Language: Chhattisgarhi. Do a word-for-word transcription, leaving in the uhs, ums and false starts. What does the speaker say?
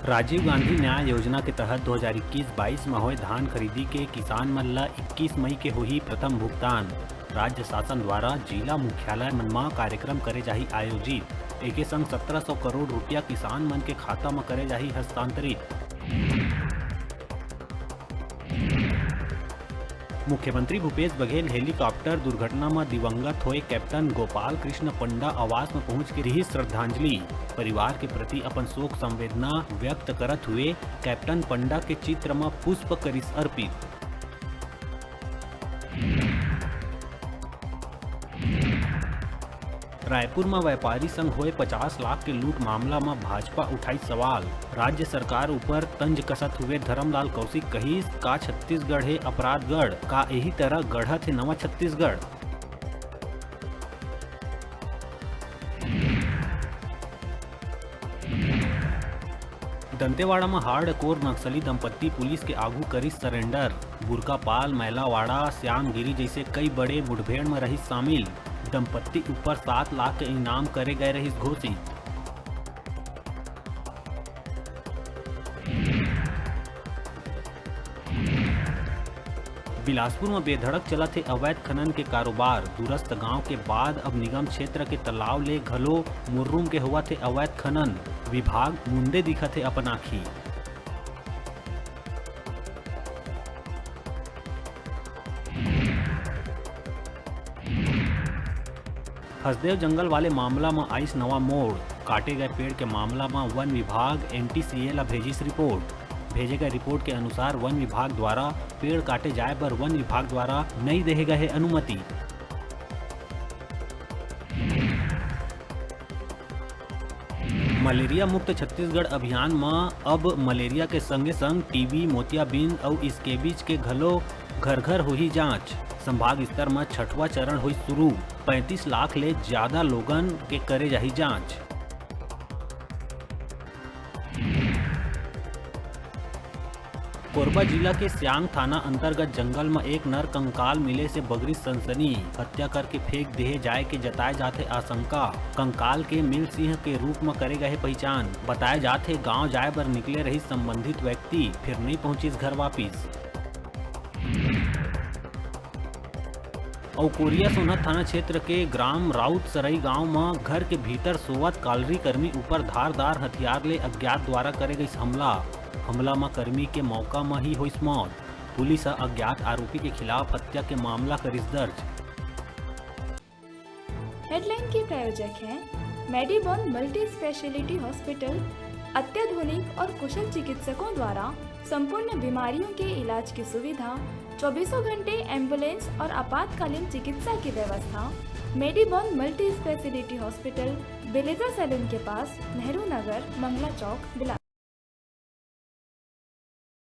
राजीव गांधी न्याय योजना के तहत दो हज़ार इक्कीस बाईस म होए धान खरीदी के किसान मन ल इक्कीस मई के होही प्रथम भुगतान। राज्य शासन द्वारा जिला मुख्यालय मन म कार्यक्रम करे जाही आयोजित। एके संग सत्रह सौ करोड़ रुपया किसान मन के खाता म करे जाही हस्तांतरित। मुख्यमंत्री भूपेश बघेल हेलीकॉप्टर दुर्घटना म दिवंगत होए कैप्टन गोपाल कृष्ण पंडा आवास म पहुंच के रिहिस श्रद्धांजलि। परिवार के प्रति अपन शोक संवेदना व्यक्त करत हुए कैप्टन पंडा के चित्र म पुष्प करिस अर्पित। रायपुर म व्यापारी संग होए पचास लाख के लूट मामला म भाजपा उठाई सवाल। राज्य सरकार ऊपर तंज कसत हुए धरमलाल कौशिक कहिस, का छत्तीसगढ़ हे अपराधगढ़? का एही तरह गढ़त हे नवा छत्तीसगढ़? दंतेवाड़ा म हार्डकोर नक्सली दंपत्ति पुलिस के आगू करिस सरेंडर। बुरका पाल, मैलावाड़ा, श्यामगिरी जइसे कई बड़े मुठभेड़ म रहिस शामिल। दंपत्ति ऊपर सात लाख के इनाम करे गए रहिस घोषित। बिलासपुर म बेधड़क चलत हे अवैध खनन के कारोबार। दूरस्थ गांव के बाद अब निगम क्षेत्र के तालाब ले घलो मुर्रुम के होवत हे अवैध खनन। विभाग मुंदे दिखत हे अपन आँखी। हसदेव जंगल वाले मामला म आइस नवा मोड़। काटे गए पेड़ के मामला म वन विभाग एनटीसीए ला भेजिस रिपोर्ट। भेजे गए रिपोर्ट के अनुसार वन विभाग द्वारा पेड़ काटे जाए बर वन विभाग द्वारा नई देहे गए हे अनुमति। मलेरिया मुक्त छत्तीसगढ़ अभियान म अब मलेरिया के संगे संग टीबी, मोतियाबिंद अउ स्केबीज के घलो घर-घर होही जांच। संभाग स्तर म छठवां चरण होइस शुरू, पैंतीस लाख ले ज्यादा लोगन के करे जाही जांच। कोरबा जिला के सियांग थाना अंतर्गत जंगल म एक नर कंकाल मिले से बगरिस सनसनी। हत्या करके फेंक देहे जाए के जताए जाथे आशंका। कंकाल के मिल सिंह के रूप म करे गए पहिचान। बताए जाथे, गांव जाए बर निकले रहिस संबंधित व्यक्ति, फिर नइ पहुंचिस घर वापिस। अउ कोरिया सोनहत थाना क्षेत्र के ग्राम राउतसरई गांव म घर के भीतर सोवत कालरी कर्मी ऊपर धारदार हथियार ले अज्ञात द्वारा करे गइस हमला। हमला म कर्मी के मौका म ही होइस मौत। पुलिस ह अज्ञात आरोपी के खिलाफ हत्या के मामला करिस दर्ज। हेडलाइन के प्रायोजक हैं मेडीबोन मल्टी स्पेशलिटी हॉस्पिटल। अत्याधुनिक और कुशल चिकित्सकों द्वारा संपूर्ण बीमारियों के इलाज की सुविधा, चौबीसों घंटे एम्बुलेंस और आपातकालीन चिकित्सा की व्यवस्था। मेडीबोन मल्टी स्पेशलिटी हॉस्पिटल, बेलेजा सैलून के पास, नेहरू नगर, मंगला चौक, बिलासपुर।